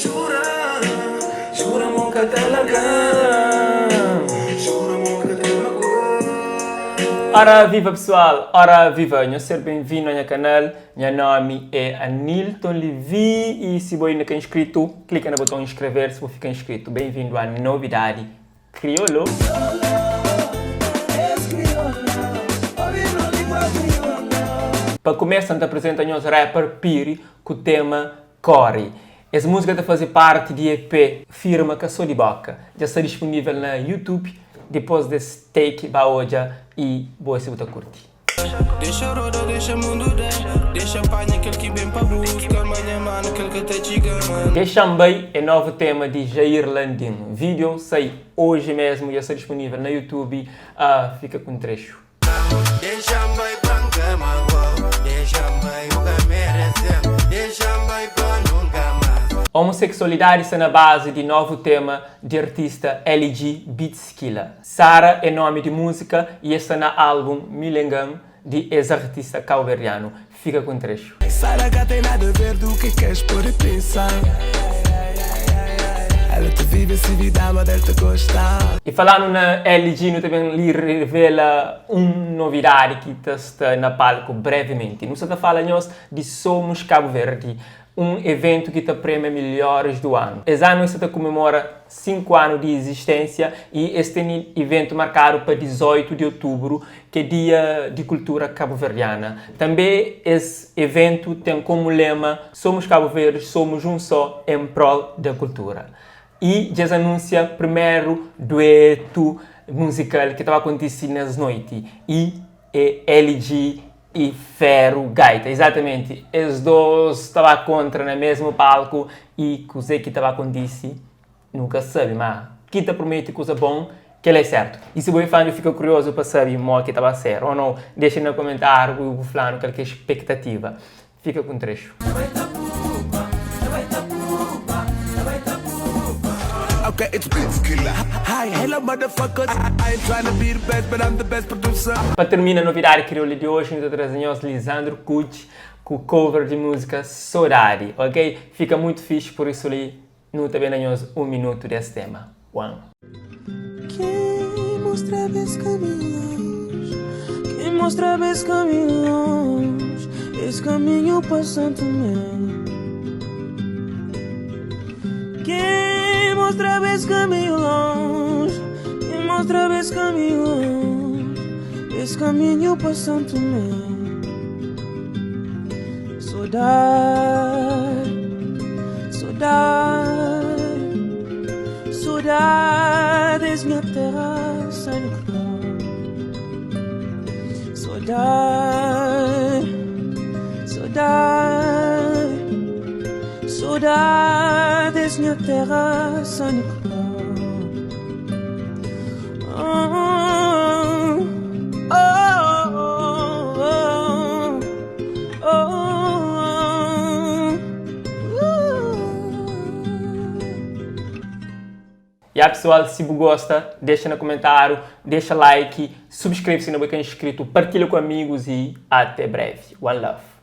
Jura, jura mo ka ta larga-m Jura mo ka ta magua-m. Ora viva pessoal, ora viva, nhos ser benvindo a nha canal, nha nomi é Anilton Levy e si bo inda ka inscrito, clica na boton inscrever se bo fica inscrito, benvindo a novidade Kriolu. Pa kumesa N ta aprizenta nhos rapper Piri ku tema Kori. Es múzika ta faze parti di EP Firma Ka So Di Boka. Dja sta dispunível na YouTube. Dipôs des take ba odja y bo si bu ta kurti. Dexa roda, dexa mundu da Dexa panha kel ki ben pa buska Manha manu kel ka ta txiga manu. Dexa-m bai é novu tema di Jair Landim. Video sai oji mesmu, dja sta disponível na YouTube. Fika ku un trechu. Dexa-m bai pa N ka magua-u Dexa-m bai, u ka merese-m Dexa-m bai pa nunka más. Homossexualidadi sta na bazi di novu tema di artista LG Beatskilla. Sara é nomi di múzika y e sta na álbum Milengan di es artista kauberdianu. Fika ku un trechu. Sara ka tem nada a ver do que queres pode pensar Ela te vive si vida ma del te gosta. Y falandu na LG nu ta ben li revela un novidadi ki ta sta na palku brevimenti. Nu sta ta fala nhos di Somos Cabo Verde, un eventu ki ta premia melhores do ano. Es anu es sta ta kumemora 5 anu di izisténsia y es tene iventu markadu pa 18 di otubru, ki é dia di kultura kabuverdiana. Tanbê es eventu ten komu lema Somos Cabo Verde, somos um só em prol da cultura. Y dja es anúnsia primeru duetu muzikal ki ta ba kontise nes noiti y é LG y Ferro Gaita. Izatamenti, es dos ta ba kontra na mesmu palku y kuzê ki ta ba kontise nu ka sabe, ma ki ta promete kuza bon, kel-la é sertu. Y si bo é fan dja fika kuriozu pa sabe mo ki ta ba ser o no, dexa na komentáriu bu fla-nu kal ki é spektativa. Fika ku un trechu. Pa termina novidadi kriolu di oji nu ta traze nhos Lisandro Kuch ku cover di múzika Sodadi ok fika mutu fixi por isu li nu ta ben da nhos un minutu des tema one. Quem mostraba es caminhos Quem mostraba es caminhos Es caminho pa Santo Tomé Quem mostraba es caminhos Quem mostraba es caminhos Es caminho pa Santo Tomé Sodade, sodade, sodade es nha terra San Nicolau. Sodade, sodade, sodade es nha terra San Nicolau. Oh, oh, oh, oh. Ya pessoal, si bu gosta, dexa na komentáriu, dexa like, subscreve si inda bu ka inscrito, partilha ku amigos e até breve. One love.